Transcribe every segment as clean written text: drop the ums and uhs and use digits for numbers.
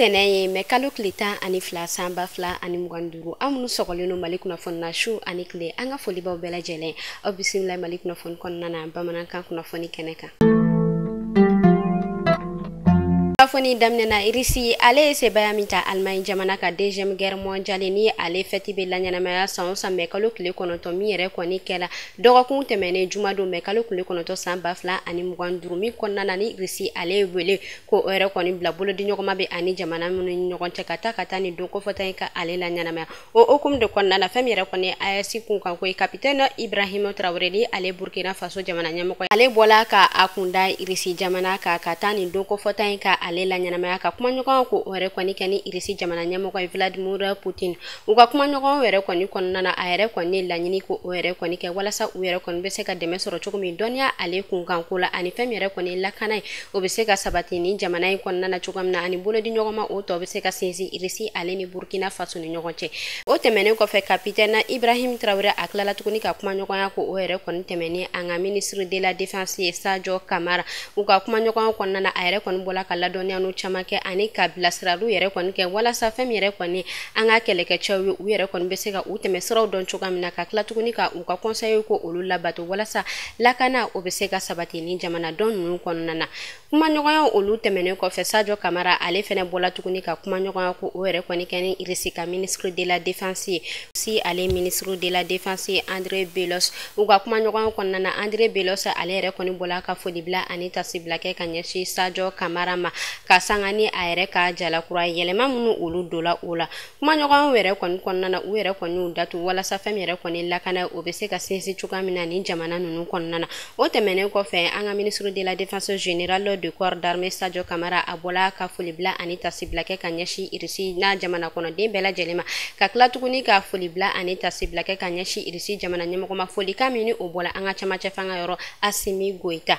tɛnɛn ye mɛ kalo tile 12 san 2025. Aw minnu sɔgɔlen don Mali kunnafoni na su ani tile, an ka folibaw bɛɛ lajɛlen aw bisimila Mali kunnafoni kɔnɔna na bamanankan kunnafoni kɛnɛ kan. Kunnafoni daminɛna Irisi ale ye sebaya min ta Allemagne jamana ka deuxième guerre mondiale ni ale fɛti bɛ laɲɛnamaya san o san mɛ kalo tile 9 min yɛrɛ kɔni kɛla dɔgɔkun tɛmɛnen jumadon mɛ kalo tile 9 san 2025 min kɔnɔna na ni Irisi ale ye wele ko o yɛrɛ kɔni bila bolodiɲɔgɔnma bɛ ani jamana minnu ni ɲɔgɔn cɛ ka taa nin don kofɔta in ka ale laɲɛnamaya. O hukumu de kɔnɔna na fɛn min yɛrɛ kɔni AES kunkan ko ye capitaine Ibrahim Traoré ni ale Burkina Faso jamana ɲɛmɔgɔ ale bɔla ka a kunda Irisi jamana kan ka taa nin don kofɔta in ka ale laɲɛnamaya ka kumaɲɔgɔn ko o yɛrɛ kɔni kɛ ni Irisi jamana ɲɛmɔgɔ ye Vladimir Poutine. U ka kumaɲɔgɔn yɛrɛ kɔni kɔnɔna na a yɛrɛ kɔni laɲini ko o yɛrɛ kɔni kɛ walasa u yɛrɛ kɔni bɛ se ka dɛmɛ sɔrɔ cogo min dɔnniya ale kunkan ko la ani fɛn min yɛrɛ kɔni lakana ye o bɛ se ka sabati ni jamana in kɔnɔna na cogo min na ani bolodiɲɔgɔnma o tɔ bɛ se ka sinsin Irisi ale ni Burkina Faso ni ɲɔgɔn cɛ. O tɛmɛnen kɔfɛ capitaine Ibrahim Traoré a tilala tuguni ka kumaɲɔgɔnya ko o yɛrɛ kɔni tɛmɛnen an ka ministre de la défense ye Sadio Camara. U ka kumaɲɔgɔnya kɔnɔna na a yɛrɛ kɔni bɔla ka ladɔnniya caman kɛ ani ka bilasiraliw yɛrɛ kɔni kɛ walasa fɛn min yɛrɛ kɔni an ka kɛlɛkɛcɛw ye u yɛrɛ kɔni bɛ se ka u tɛmɛ siraw dɔn cogoya min na ka tila tuguni ka u ka conseil ko olu labato walasa lakana o bɛ se ka sabati ni jamana dɔn ninnu kɔnɔna na. Kumaɲɔgɔnya olu tɛmɛnen kɔfɛ Sadio Camara ale fɛnɛ bɔla tuguni ka kumaɲɔgɔnya ko o yɛrɛ kɔni kɛ ni Irisi ka ministre de la défense ye si ale ministre de la défense ye André Belos. U ka kumaɲɔgɔnya kɔnɔna na André Belos ale yɛrɛ kɔni bɔla ka folibila ani tasibila kɛ ka ɲɛsin Sadio Camara ma ka sanga ni a yɛrɛ ka jalakura yɛlɛma minnu olu donla o la. Kumaɲɔgɔnya yɛrɛ kɔni kɔnɔna na u yɛrɛ kɔni y'u datu walasa fɛn min yɛrɛ kɔni lakana o bɛ se ka sinsin cogoya min na ni jamana ninnu kɔnɔna na. O tɛmɛnen kɔfɛ an ka ministre de la défense générale de corps d'armée Sadio Camara a bɔla ka folibila ani tasibila kɛ ka ɲɛsin Irisi n'a jamana kɔnɔden bɛɛ lajɛlen ma ka tila tuguni ka folibila ani tasibila kɛ ka ɲɛsin Irisi jamana ɲɛmɔgɔ ma. Folikan min ni o bɔla an ka camancɛ fanga yɔrɔ Assimi Goïta.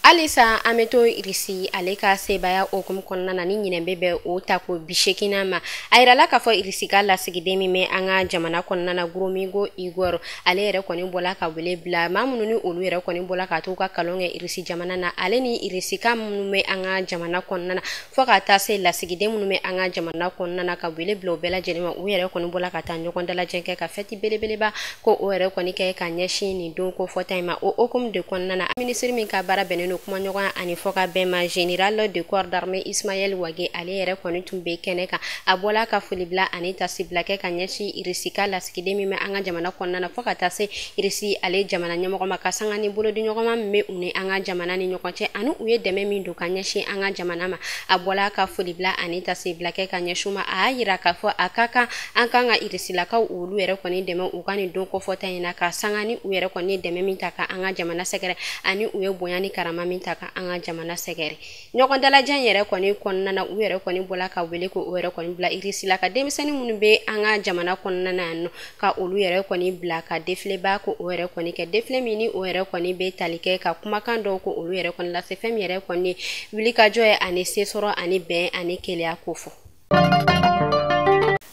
Halisa an bɛ to Irisi ale ka sebaya hukumu kɔnɔna na ni ɲinɛ bɛ bɛn o tako 80 ma. A yirala k'a fɔ Irisi ka lasigiden min bɛ an ka jamana kɔnɔna na Gromigo Igor ale yɛrɛ kɔni bɔla ka wele bila maa minnu ni olu yɛrɛ kɔni bɔla ka t'u ka kalon kɛ Irisi jamana na ale ni Irisi ka minnu bɛ an ka jamana kɔnɔna na fo ka taa se lasigiden minnu bɛ an ka jamana kɔnɔna na ka wele bila u bɛɛ lajɛlen ma. U yɛrɛ kɔni bɔla ka taa ɲɔgɔn dalajɛ kɛ ka fɛti belebeleba ko o yɛrɛ kɔni kɛ ka ɲɛsin nin don ko fɔta in ma. O hukumu de kɔnɔna na minisiri min ka baara bɛnnen don kumaɲɔgɔnya ani fɔkabɛn ma général de corps d'armée Ismaël Wagué ale yɛrɛ kɔni tun bɛ kɛnɛ kan. A bɔla ka folibila ani tasibila kɛ ka ɲɛsin Irisi ka lasigiden min bɛ an ka jamana kɔnɔna na fo ka taa se Irisi ale jamana ɲɛmɔgɔ ma ka sanga ni bolodiɲɔgɔnma min bɛ u ni an ka jamana ni ɲɔgɔn cɛ ani u ye dɛmɛ min don ka ɲɛsin an ka jamana ma. A bɔla ka folibila ani tasibila kɛ ka ɲɛsin ma. A y'a yira k'a fɔ a ka kan an kan ka Irisilakaw olu yɛrɛ kɔni dɛmɛ u ka nin don kofɔta in na ka sanga ni u yɛrɛ kɔni dɛmɛ min ta ka an ka jamana sɛgɛrɛ ani u ye bonya ni karama min ta ka an ka jamana sɛgɛrɛ. Ɲɔgɔn dalajɛ yɛrɛ kɔni kɔnɔna na u yɛrɛ kɔni bɔla ka wele ko o yɛrɛ kɔni bila Irisi la ka denmisɛnnin minnu bɛ an ka jamana kɔnɔna na yan nɔ ka olu yɛrɛ kɔni bila ka défilé-ba ko o yɛrɛ kɔni kɛ défilé min ni o yɛrɛ kɔni bɛ tali kɛ ka kumakan dɔw ko olu yɛrɛ kɔni lase fɛn min yɛrɛ kɔni wulikajɔ ye ani sesɔrɔ ani bɛn ani keleya ko fɔ.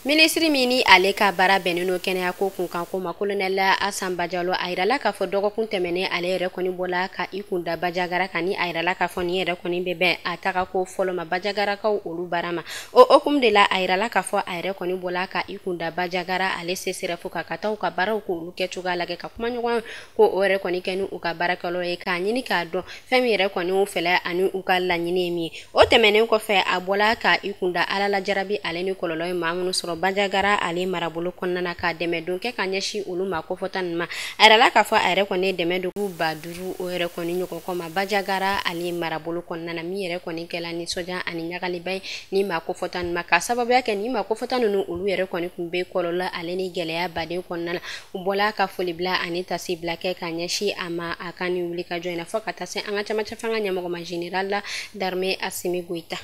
Minisiri min ni ale ka baara bɛnnen don kɛnɛya ko kunkan ko ma colonel Asan Bajalo a yirala k'a fɔ dɔgɔkun tɛmɛnen ale yɛrɛ kɔni bɔla ka i kun da Bajagara kan ni a yirala k'a fɔ nin yɛrɛ kɔni bɛ bɛn a taga ko fɔlɔ ma Bajagarakaw olu baara ma. O hukumu de la a yirala k'a fɔ a yɛrɛ kɔni bɔla ka i kun da Bajagara ale CSRéf kan ka taa u ka baaraw k'olu kɛcogoya lajɛ ka kumaɲɔgɔn ko o yɛrɛ kɔni kɛ ni u ka baarakɛlaw ye k'a ɲini k'a dɔn fɛn min yɛrɛ kɔni y'u fɛla ani u ka laɲini ye min ye. O tɛmɛnen kɔfɛ a bɔla ka i kun da Ala lajarabi ale ni kɔlɔlɔ ye maa minnu sɔrɔ Bajagara ale marabolo kɔnɔna na ka dɛmɛ don kɛ ka ɲɛsin olu ma kofɔta ninnu ma. A yirala k'a fɔ a yɛrɛ kɔni ye dɛmɛ don 5000 o yɛrɛ kɔni ɲɔgɔn kɔ ma Bajagara ale marabolo kɔnɔna na min yɛrɛ kɔni kɛla nisɔndiya ani ɲagaliba ye ni maa kofɔta ninnu ma ka sababuya kɛ ni maa kofɔta ninnu olu yɛrɛ kɔni tun bɛ kɔlɔlɔ ale ni gɛlɛya baden kɔnɔna na. U bɔla ka folibila ani tasibila kɛ ka ɲɛsin a ma a ka nin wulikajɔ in na fo ka taa se an ka camancɛ fanga ɲɛmɔgɔ ma général d'armée Assimi Goïta.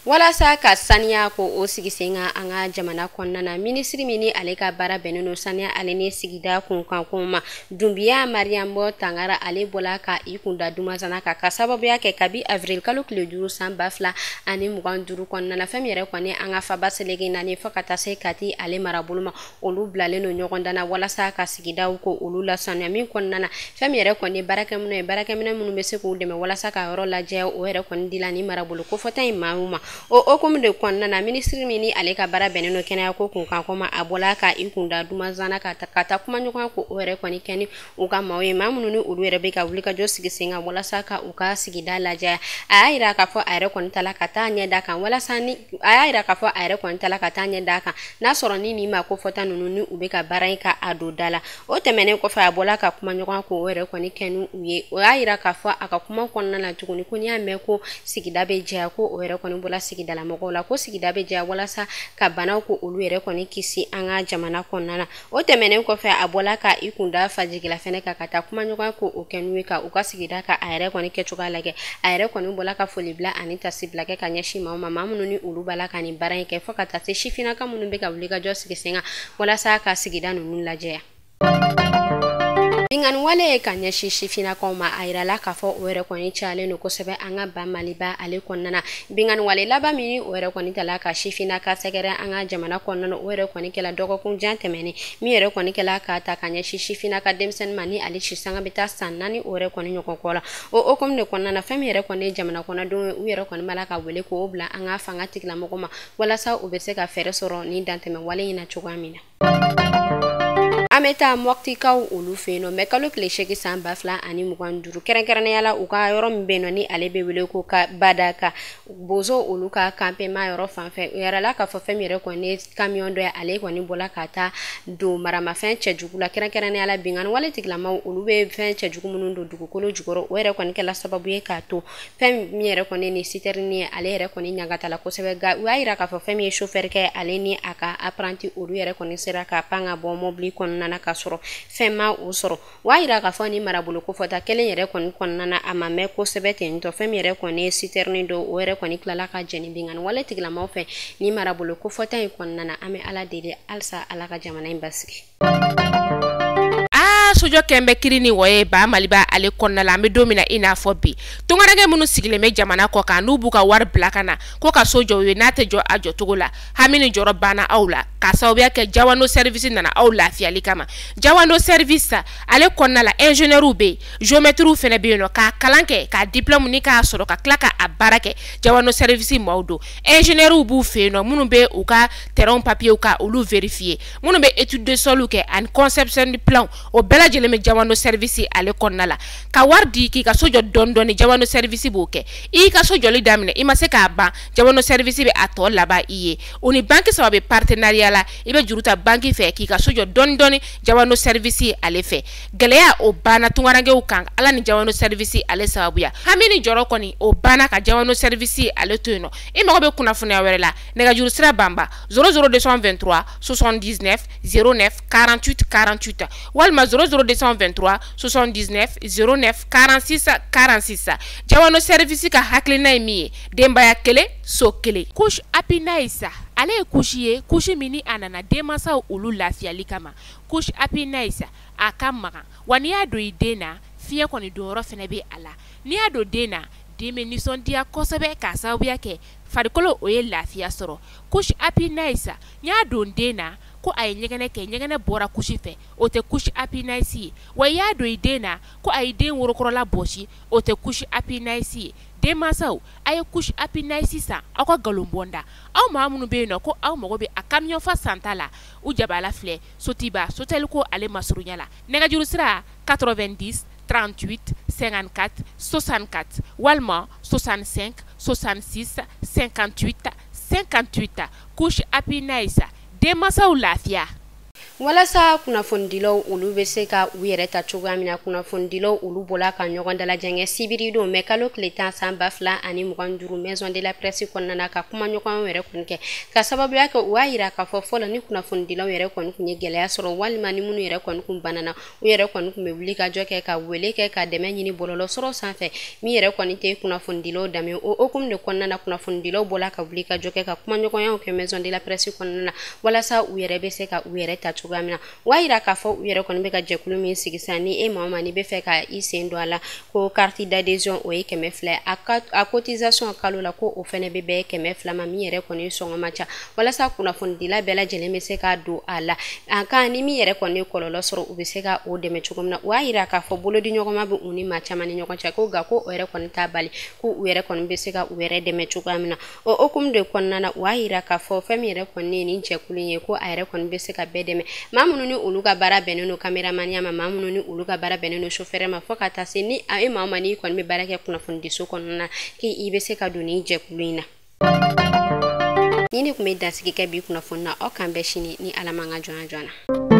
Walasa ka saniya ko o sigi sen kan an ka jamana kɔnɔna na, minisiri min ni ale ka baara bɛnnen don saniya ale ni sigida kunkanko ma, Dunbiya Mariam Tangara, ale bɔla ka i kunda Dumasana kan ka sababuya kɛ kabi avril kalo tile 5 san 2025 kɔnɔna na, fɛn min yɛrɛ kɔni an ka faba seleke naani fo ka taa se Kati ale marabolo ma, olu bilalen don ɲɔgɔn dan na walasa ka sigidaw ko olu lasaniya. Min kɔnɔna na, fɛn min yɛrɛ kɔni baarakɛminɛ ye, baarakɛminɛ minnu bɛ se k'u dɛmɛ walasa ka yɔrɔ lajɛ, o yɛrɛ kɔni dila ni marabolo kofɔta in maaw ma. O hokumu de kɔnɔna na, minisiri min ni ale ka baara bɛnnen don kɛnɛya ko kunkanko ma, a bɔla ka i kunda Dumasana ka taa kuma ɲɔgɔnya ko o yɛrɛ kɔni kɛ ni u ka maaw ye, maa minnu ni olu yɛrɛ bɛ ka wulikajɔ sigi sen kan walasa ka u ka sigida lajɛ. A y'a yira k'a fɔ a yɛrɛ kɔni tala ka taa ɲɛ da kan walasa ni a y'a yira k'a fɔ a yɛrɛ kɔni tala ka taa ɲɛ da kan n'a sɔrɔ ni nin maa kofɔta ninnu ni u bɛ ka baara in ka a don da la. O tɛmɛnen kɔfɛ, a bɔla ka kuma ɲɔgɔnya ko o yɛrɛ kɔni kɛ ni u ye. O y'a yira k'a fɔ a ka kuma kɔnɔna na tuguni ko n'i y'a mɛn ko sigida bɛ jɛya, ko o yɛrɛ kɔni bɔla sigidalamɔgɔw la, ko sigida bɛ jɛya walasa ka banaw ko olu yɛrɛ kɔni kisi an ka jamana kɔnɔna na. O tɛmɛnen kɔfɛ, a bɔla ka i kunda Fajigila fɛnɛ kan ka taa kuma ɲɔgɔnya ko o kɛ n'u ye ka u ka sigida ka a yɛrɛ kɔni kɛcogoya lajɛ. A yɛrɛ kɔni bɔla ka foli bila ani tasibila kɛ ka ɲɛsin maaw ma, maa minnu ni olu b'a la ka nin baara in kɛ, fo ka taa se sifinnaka minnu bɛ ka wulikajɔ sigi sen kan walasa ka sigida ninnu lajɛya. Binkanni wale ye ka ɲɛsin sifinnakaw ma, a yirala k'a fɔ o yɛrɛ kɔni cayalen don kosɛbɛ an ka ba Maliba ale kɔnɔna na. Binkanni wale laban min o yɛrɛ kɔni tala ka sifinnaka sɛgɛrɛ an ka jamana kɔnɔna na, o yɛrɛ kɔni kɛla dɔgɔkun jan tɛmɛnen, min yɛrɛ kɔni kɛla k'a ta ka ɲɛsin sifinnaka denmisɛnnin ma ni ale si sanga bɛ taa san 4 o yɛrɛ kɔni ɲɔgɔn kɔ la. O hokumu de kɔnɔna na, fɛn min yɛrɛ kɔni ye jamana kɔnɔdenw ye, u yɛrɛ kɔni b'a la ka wele k'o bila an ka fanga tigilamɔgɔw ma walasa u bɛ se ka fɛɛrɛ sɔrɔ nin dantɛmɛ wale in na cogoya min na. An bɛ taa Mɔptikaw olu fɛ yen nɔ mɛ kalo tile 8 san 2025, kɛrɛnkɛrɛnnenya la u ka yɔrɔ min bɛ yen nɔ ni ale bɛ wele ko ka Badaka bozo, olu ka campement yɔrɔ fan fɛ. U yɛrɛ la k'a fɔ fɛn min yɛrɛ kɔni ye camion dɔ ye, ale kɔni bɔla ka taa don maramafɛn cɛjugu la, kɛrɛnkɛrɛnnenya la binkanni wale tigilamaw olu bɛ fɛn cɛjugu minnu don dugukolo jukɔrɔ, o yɛrɛ kɔni kɛla sababu ye k'a to fɛn min yɛrɛ kɔni ni citerne ye, ale yɛrɛ kɔni ɲagatala kosɛbɛ. Nka u y'a yira k'a fɔ fɛn min ye chauffeur kɛ, ale ni a ka apprenti, olu yɛrɛ kɔni sera ka pan ka bɔ mobili kɔnɔna na ka sɔrɔ fɛn ma o sɔrɔ. O y'a yira k'a fɔ ni marabolo kofɔta kelen yɛrɛ kɔni kɔnɔna na, a ma mɛn kosɛbɛ ten tɔ, fɛn min yɛrɛ kɔni ye citerne dɔ, o yɛrɛ kɔni tilala ka jɛni binkanni wale tigilamaw fɛ ni marabolo kofɔta in kɔnɔna na. An bɛ Ala deli halisa Ala ka jamana in basigi. Sojɔ kɛn bɛ kiri ni wɔye ba Maliba ale kɔnɔna la. An bɛ don min na i n'a fɔ bi, tungaranke minnu sigilen bɛ jamana kɔ kan n'u b'u ka wari bila ka na ko ka so jɔ u ye, n'a tɛ jɔ a jɔcogo la, hami ni jɔrɔ banna aw la k'a sababuya kɛ Jawando Service nana aw lafiyali kama. Jawando Service ale kɔnɔna la, ingénieur bɛ yen, géomètre fana bɛ yen nɔ, k'a kalan kɛ, k'a diplôme ni k'a sɔrɔ ka tila k'a baara kɛ. Jawando Service maaw don, ingénieur b'u fɛ yen nɔ minnu bɛ u ka terrain papier ka olu vérifier, minnu bɛ étude de sol kɛ ani conception de plan, o bɛɛ lajɛlen bɛ Jawando Service ale kɔnɔna la. Ka wari di k'i ka so jɔ dɔɔni dɔɔni, Jawando Service b'o kɛ. I ka so jɔli daminɛ, i ma se k'a ban, Jawando Service bɛ a tɔ laban i ye. O ni banque 3 bɛ partenariat la, i bɛ juru ta banque fɛ k'i ka so jɔ dɔɔni dɔɔni Jawando Service ale fɛ. Gɛlɛya o banna tungarankew kan Ala ni Jawando Service ale sababuya. Hami ni jɔrɔ kɔni o banna ka Jawando Service ale to yen nɔ. I mago bɛ kunnafoniya wɛrɛ la, nɛgɛjuru sira banba 00223 79 09 48 48 walima 00223 79 09 46 46. Jawando Service ka hakilina ye min ye, denbaya kelen so kelen. Couche Happy Nice ale ye couche ye, couche min ni a nana denmansaw olu lafiyali kama. Couche Happy Nice a ka magan, wa n'i y'a don i den na, fiɲɛ kɔni donyɔrɔ fana bɛ a la. N'i y'a don den na, den bɛ nisɔndiya kosɛbɛ k'a sababuya kɛ farikolo o ye lafiya sɔrɔ. Couche Happy Nice n y'a don den na ko a ye ɲɛgɛnɛ kɛ, ɲɛgɛnɛ bɔra couche fɛ, o tɛ couche Happy Nice ye. Wa i y'a don i den na ko a ye den worokɔrɔla bɔsi, o tɛ couche Happy Nice ye. Denmansaw a ye couche Happy Nice san aw ka nkalon bɔnda. Aw maa minnu bɛ yen nɔ ko aw mago bɛ a camion fa santa la, u jabala filɛ Sotiba Soteliko ale masurunya la. Nɛgɛjuru sira 90 38 54 64 walima 65 66 58 58. Couche Happy Nice, denmansaw lafiya. Walasa kunnafonidilaw olu bɛ se ka u yɛrɛ ta cogoya min na, kunnafonidilaw olu bɔla ka ɲɔgɔn dalajɛ kɛ sibiri don mɛ kalo tile 10 san 2025 maison de la presse kɔnɔna na, ka kuma ɲɔgɔn yɛrɛ kɔni kɛ ka sababuya kɛ. U y'a yira k'a fɔ fɔlɔ, ni kunnafonidilaw yɛrɛ kɔni tun ye gɛlɛya sɔrɔ, walima ni minnu yɛrɛ kɔni kun banana, u yɛrɛ kɔni tun bɛ wuli ka jɔ kɛ ka wele kɛ ka dɛmɛ ɲini bɔlɔlɔ sɔrɔ sanfɛ, min yɛrɛ kɔni tɛ kunnafonidilaw danbe. O hokumu de kɔnɔna na, kunnafonidilaw bɔla ka wuli ka jɔ kɛ ka kuma ɲɔgɔnyaw kɛ maison de la presse kɔnɔna na, walasa u yɛrɛ bɛ se ka u yɛrɛ ta cogoya min na. O y'a yira k'a fɔ u yɛrɛ kɔni bɛ ka jɛkulu min sigi sisan, ni e maa o maa n'i bɛ fɛ ka i sen don a la, ko carte d'adhésion o ye 200, a cotisation kalo la ko o fɛnɛ bɛ bɛn 200 ma, min yɛrɛ kɔni sɔngɔ man ca, walasa kunnafonidila bɛɛ lajɛlen bɛ se ka don a la. A kan ni min yɛrɛ kɔni ye kɔlɔlɔ sɔrɔ, u bɛ se ka o dɛmɛ cogo min na. O y'a yira k'a fɔ bolodi ɲɔgɔnma bɛ u ni maa caman ni ɲɔgɔn cɛ, ko nka ko o yɛrɛ kɔni t'a bali ko u yɛrɛ kɔni bɛ se ka u yɛrɛ dɛmɛ cogoya min na. O hokumu de kɔnɔna na, o y'a yira k'a fɔ fɛn min yɛrɛ kɔni ye nin jɛkulu in ye, ko a yɛrɛ kɔni bɛ se ka bɛɛ dɛmɛ, maa minnu ni olu ka baara bɛnnen don caméramaniya ma, maa minnu ni olu ka baara bɛnnen don chauffeur ma, fo ka taa se ni e maa o maa n'i kɔni bɛ baara kɛ kunnafonidiso kɔnɔna na, k'i bɛ se ka don nin jɛkulu in na. Ni ne tun bɛ dansigi kɛ bi kunnafoni na, aw kan bɛn sini ni Ala m'an ka jɔnya joona.